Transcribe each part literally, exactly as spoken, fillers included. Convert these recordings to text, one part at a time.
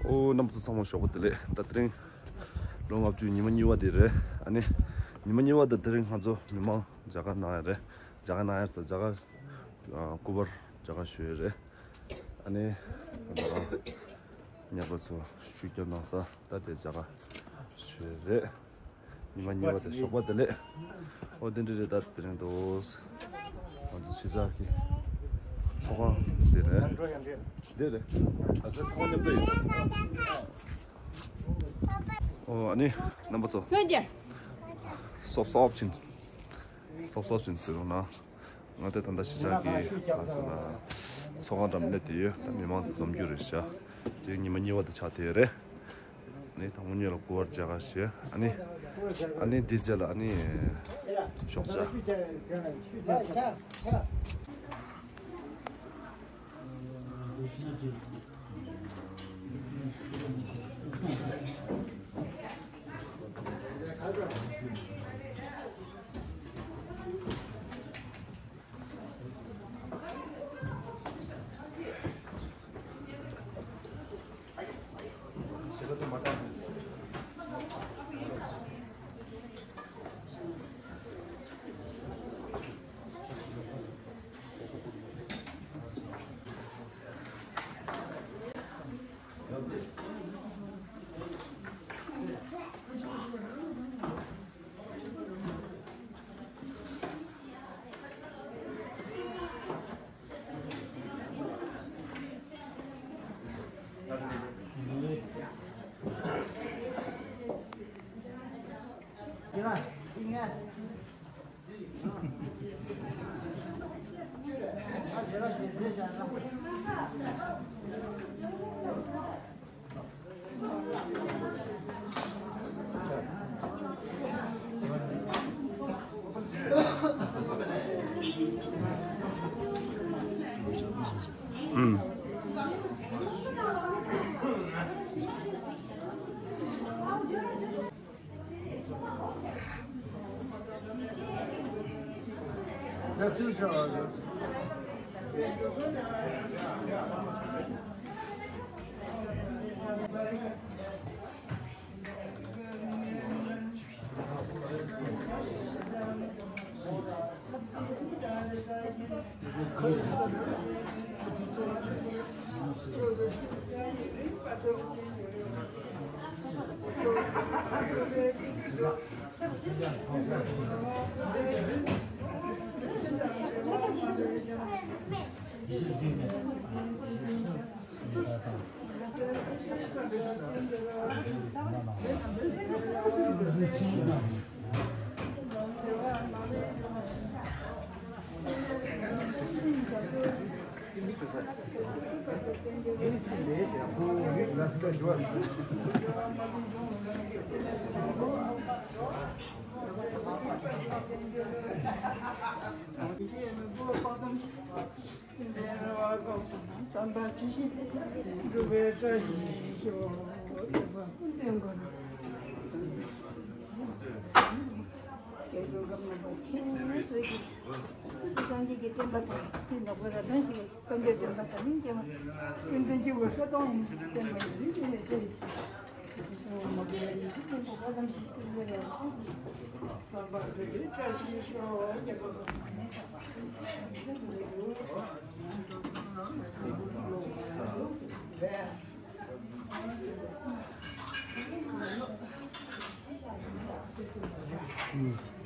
ཨོ། རྣམ་པ་ཚོ་ཚང་མ་ཞོགས་པ་བདེ་ལེགས། ད་དེ་རིང་ལོ་ལྔ་བཅུ་ཉི་མ་གཉིས་པ་དེ་རེད། ཨ་ནི་ཉི་མ་གཉིས་པ་དེ་དེ་རིང་ང་ཚོ་མི་མང་མཇལ་ཁ་གནང་ཡ་རེད། མཇལ་ཁ་གནང་ཡ་ཟེར་མཇལ་ཁ་སྐུ་པར་མཇལ་ཁ་ཞུ་ཡ་རེད། ཨ་ནི་ང་ཚོ་ཉག་པ་ཚོ་ཤུགས་རྒྱབ་གནང་ས་ད་དེ་མཇལ་ཁ་ཞུ་ཡ་རེད། ཉི་མ་གཉིས་པ་དང་ཞོགས་པ་བདེ་ལེགས། ཨོ་དེ་འདྲ་རེད། ད་དེ་རིང་འདུག་ང་ཚོ་ཕྱི་ཚགས་ཀྱི་ཚོགས་ཁང་དེ་རེད། དེ་རེད། ད་ཚོ་ཚོགས་ཁང་མཉམ་དུ་ཡིན། ཨོ་ཨ་ནི་རྣམ་པ་ཚོ། ལྷན་རྒྱས། སོབ་སོབ་ཕྱིན། སོབ་སོབ་ཕྱིན་ཟེར་རོགས་གནང་། ང་དེ་ད་ལྟ་གཞིས་ཆགས་ཀྱི་ག་ཟེར་ན་ཚོགས་ཁང་འགྲམ་སླེབས་བསྡད་ཡོད། ད་མི་མང་དེ་འཛོམས་རྒྱུ་རེད་ཤག་དེ་ཉི་མ་གཉིས་པ་དེ་ཆགས་བསྡད་ཡོད་རེད། ཨ་ནི་དང་པོ་ཉིད་ལ་སྐུ་པར་མཇལ་ཁ་ཞུས། ཨ་ནི་ཨ་ནི་འདི་རྗེས་ལ་ཨ་ནི་ཞོགས་ཇ། སངས་རྒྱས་ཀྱི་བསྟན་པ་དང་དེ་ནོར་བུ་རབ་འབྱམས་ཞིག་སངས་རྒྱས་བསྟན་པ་དང་ནི་སྐྱེ་བ་ཀུན་འཛིན་སྐྱེ་བོ་སོ་སྟོང་ཡིན། བསྟན་པ་ཡི་རིགས་ལས་ཏེ། སངས་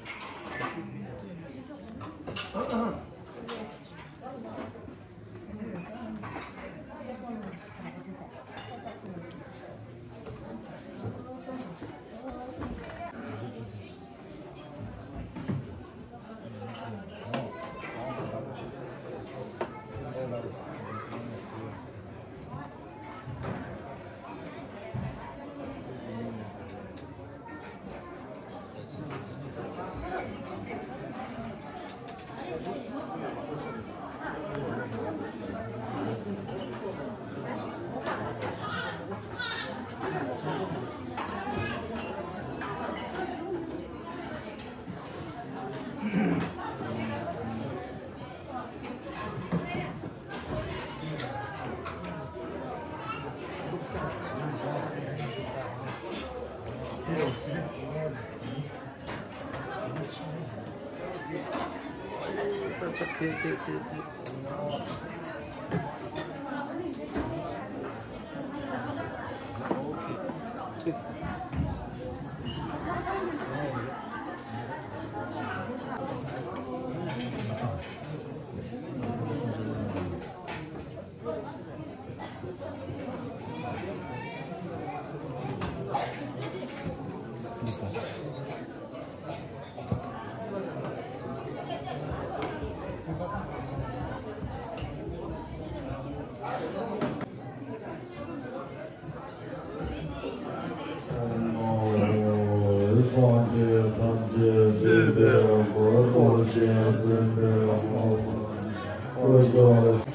རྒྱས་ཐམས་ཅད་འདུས་པའི་གོ་འཁོར་ཆེན་པོའི་ངོ་བོ་ཅོག་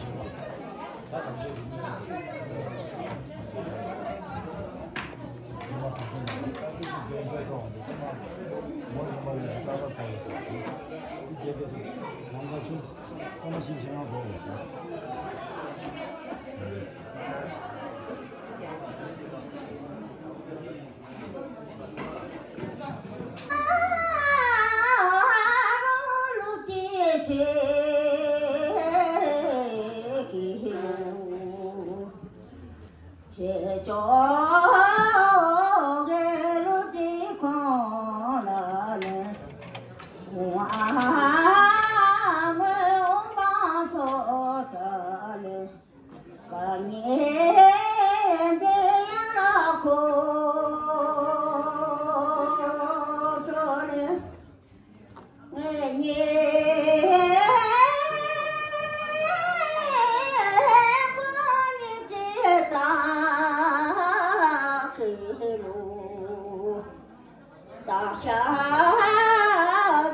བདག་ཤ་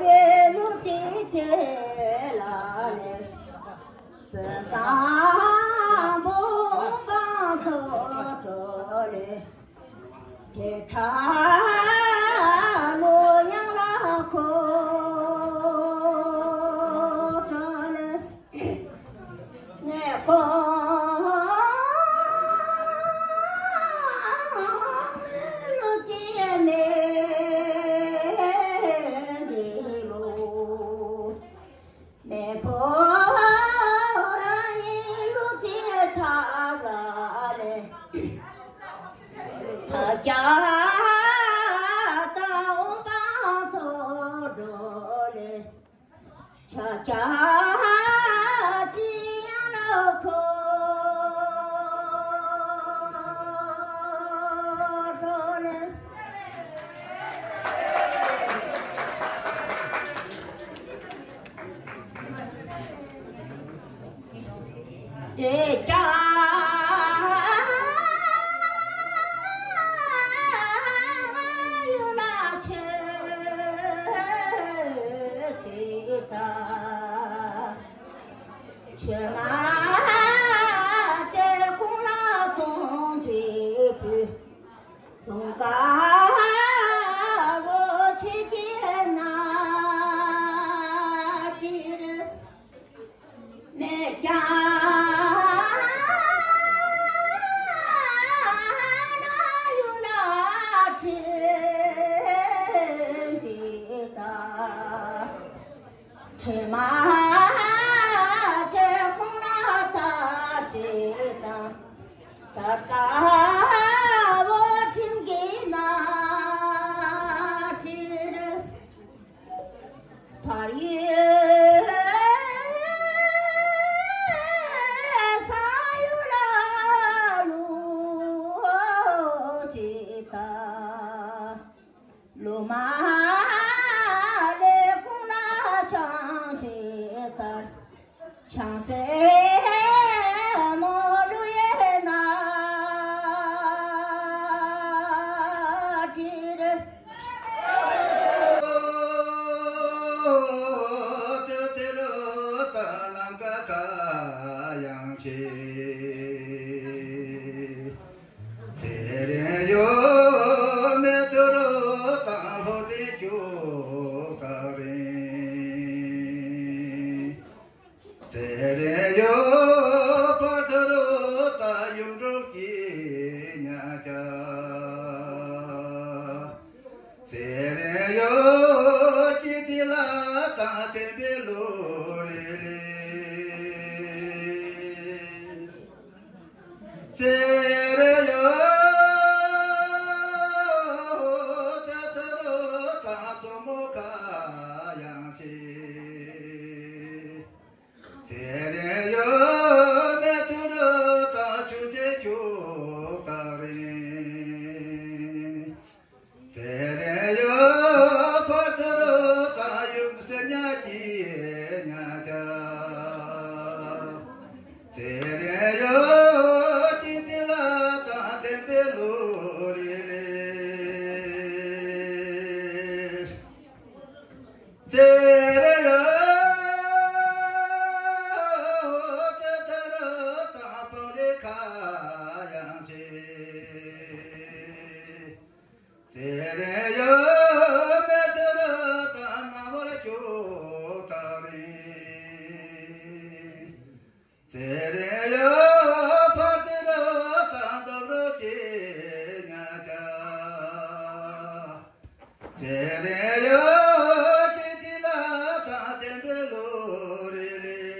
བའི་ལུས་དེ་དེ་ལ་ནི། བོད་བཟང་པོ་དཔང་ཐོ་འགྲོ་ལེ། དེ་ཁ་ལོ་ཉང་ལ་ཁོ་འགྲོ་ལེ། ནས་ཁོང་ལུ་སྐྱེ་མེད་འདི་ལུ། མེ་ཕོ་ཡི་ལུ་དེ་ཐག་ལ་ལས། ཐག་རྒྱ་དང་འོང་པང་ཐོ་འགྲོ་ལས། ཆ་ཆ་ཅི་ཡང་ལོ་ཁོ་རོ་ལེས། དེ་ཀྱང་ཡུལ་ལ་ཆེ་ཆེ་ད། ཆེ་མ་ཆེ་ཁོང་ལ་གཏོང་ཆེ་བུ། གཏོང་དཀའ་བོ་ཆེ་གེ་ན་ཅི་རེད། མེད་ཀྱང་ན་ཡུལ་ལ་ཁྲིད་ཅིག་དང་། ཁྲིད་མ་ཆེ་ཁོང་ལ་ལྟ་ཅིག་དང་། ལྟ་དཀའ་བོ་ཁྲིམས་ཀྱི་ན་ཁྲིད་རེད། བར་ཡོད་ས་ཡོད་ལ་ལུ་ཅིག་ད། ལོ་མ་ལས་ཁོང་ལ་ཆང་ཅིག་ད། ཆང་སེ་མོ་ལུ་ཡེ་ན་དྲི་རེ། ཚེ་རིང་ཡོད་མེད་དུ་རུ་དང་ལྷོ་རི་རྒྱུག་དང་རིང་། ཚེ་རིང་ཡོད་བར་དུ་རུ་དང་ཡུམ་འགྲོ་གི་ཉག་ཅག་ཚེ་རིང་ཡོད་ཀྱི་དེ་ལ་དང་བསྟན་པའི་ལོ་རེ་རེ། ཚེ་རིང་ཡོད་དེ་དུ་རུ་དང་མཚོ་མོ་ཁ་ཡང་ཆེ། ཚེ་རིང་ཡོད་མེད་དུ་རུ་དང་ཆུ་ཚོད་རྒྱུག་དང་རིང་། ཚེ་རིང་ཡོད་བར་དུ་རུ་དང་ཡུམ་སེར་ཉག་གི་ཉག་ཅག་ཚེ་རིང་ཡོད་ཀྱི་དེ་ལ་དང་བསྟན་པའི་ལོ་རེ་རེ། ཚེ་རིང་ཡོད་དེ་དུ་རུ་དང་སྤང་རི་ཁ་ཡང་ཆེ། ཚེ་རིང་ཡོད་མེད་དུ་རུ་དང་ནམ་བར་རྒྱུག་དང་རིང་། ཚེ་རིང་ཡོད་བར་དུ་རུ་དང་འདབ་རོལ་གྱི་ཉག་ཅག་ཚེ་རིང་ཡོད་ཀྱི་དེ་ལ་དང་བསྟན་པའི་ལོ་རེ་རེ།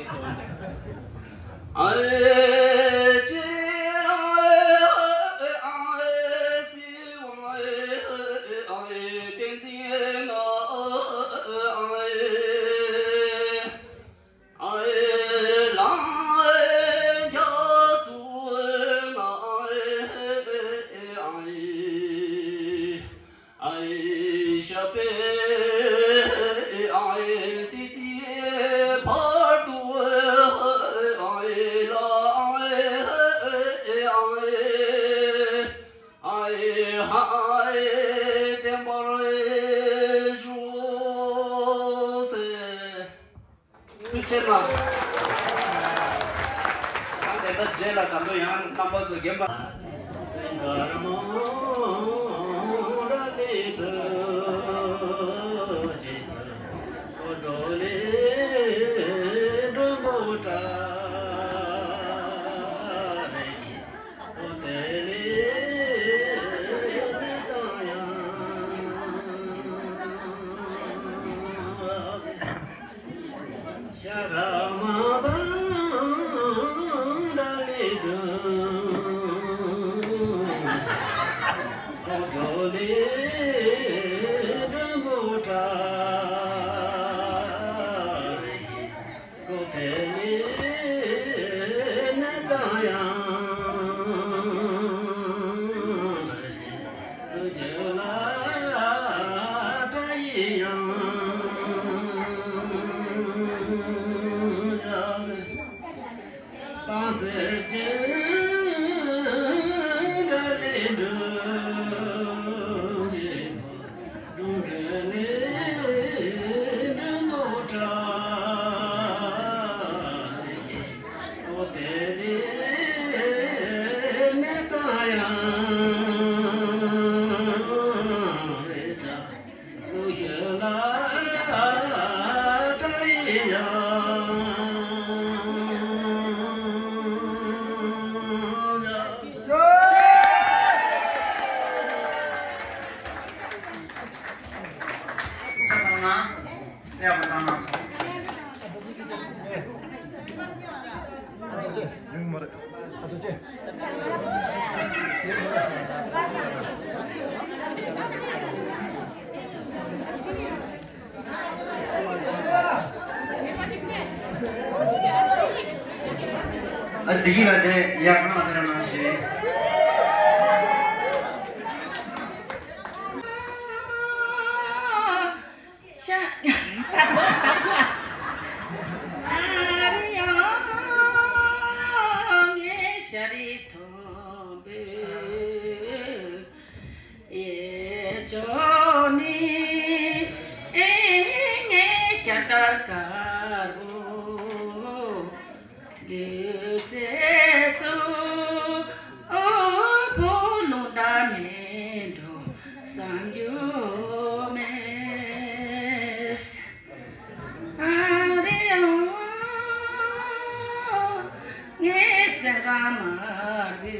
ཐུགས་རྗེ་ཆེ་གནང་། ད་དེ་ལྟར་རྗེས་ལ་ད་དུང་ཡང་རྣམ་པ་ཚོ་རྒན་པ། ཨ་ཙི་ཡིན་ལ་དེ་ཡར་ནང་དེ་ར་ནང་ཞིག་ཤ། ཨ་རེ་ཡང་ངའི་ཤ་རེ་ཐོང་པོའི་ཡེ་ཅོ་ནི། ཨེ་ངའི་རྒྱ་དར་དཀར་པོ། ལུས་རྩལ་གཙོ་བོ་ལུང་དང་མི་འགྲོ་བསམ་རྒྱུ་མེད། ཨ་རེ་ཨོ། ངའི་བཙན་ཁང་དམར་པོའི་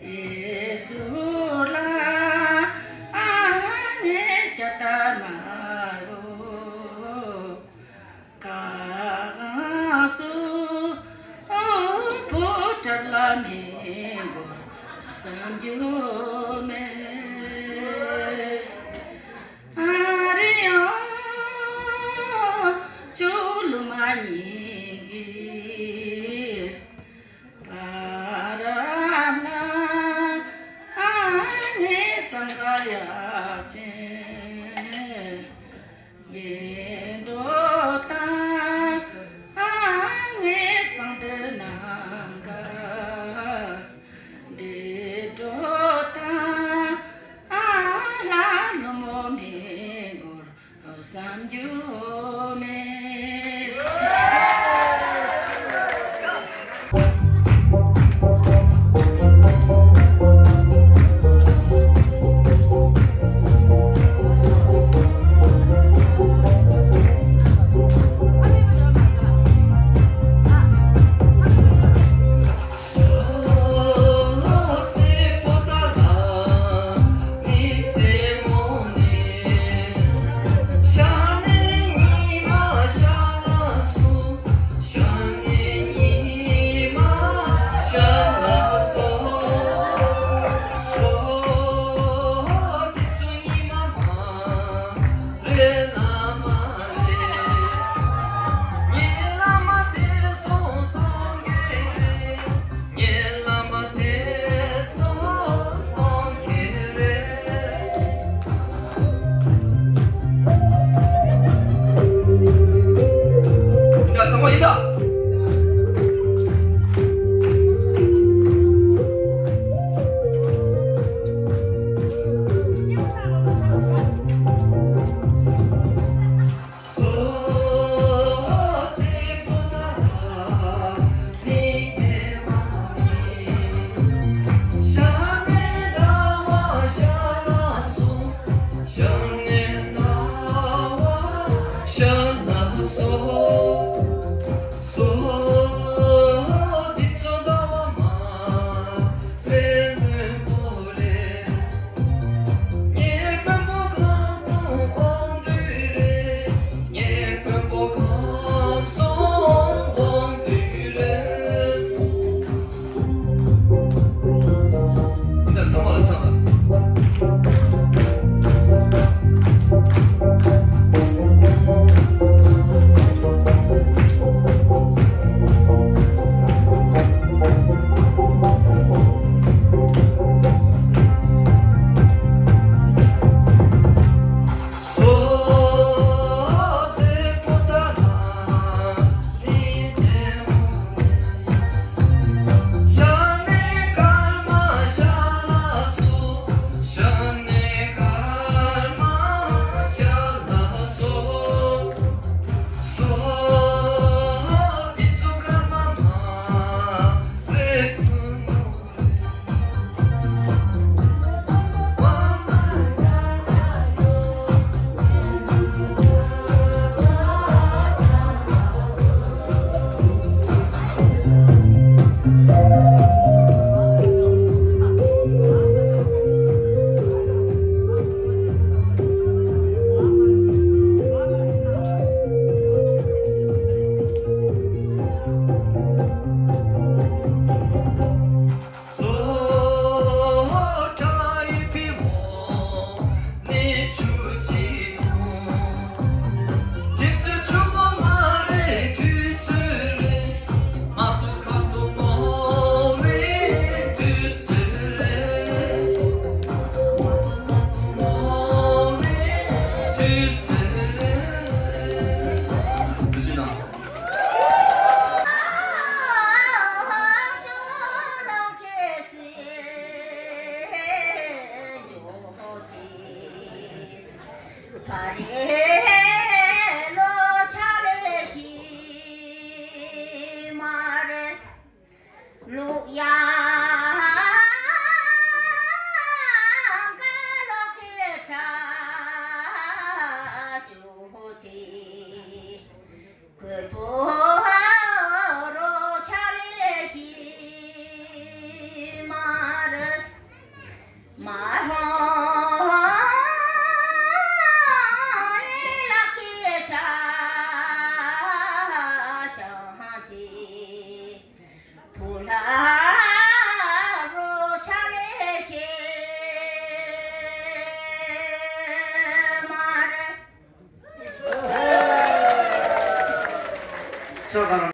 གཡས་ཟུར་ལ། ཨ་ངའི་རྒྱ་དར་དམར་པོ། གངས་ཚོ་བོ་བྲག་ལ་མི་འགོར་བསམ་རྒྱུ་མེད། ཨ་རེ་ཡང་ཅོ་ལུ་མ་ཉིན་གྱི་བར་ལ། ཨ་ངའི་སང་ག་ཡག་ཅན། ཡེ་འགྲོ་དང་ཨ་ངའི་སང་དེ་ནམ་ག་འདི་འགྲོ་དང་ཨ་ལ་ལོ་མོ་མི་འགོར་བསམ་རྒྱུ་མེད། ཨ་རེ་ལོ་ཆ་ལེ་ཤི་མ་རེ། ལུག་ཡ་ཀ་ལོ་ཁེ་ཁྲ་ཅུ་ཧོ་ཏི། གོས་པོ་རོ་ཆ་ལེ་ཤི་མ་རེ། མ་ཧོ་ལ་ཁེ་ཆ་ཆ་ཧ་ཏི། བུ་ལ་རོ་ཆ་ལེ་ཤི་མ་རེ།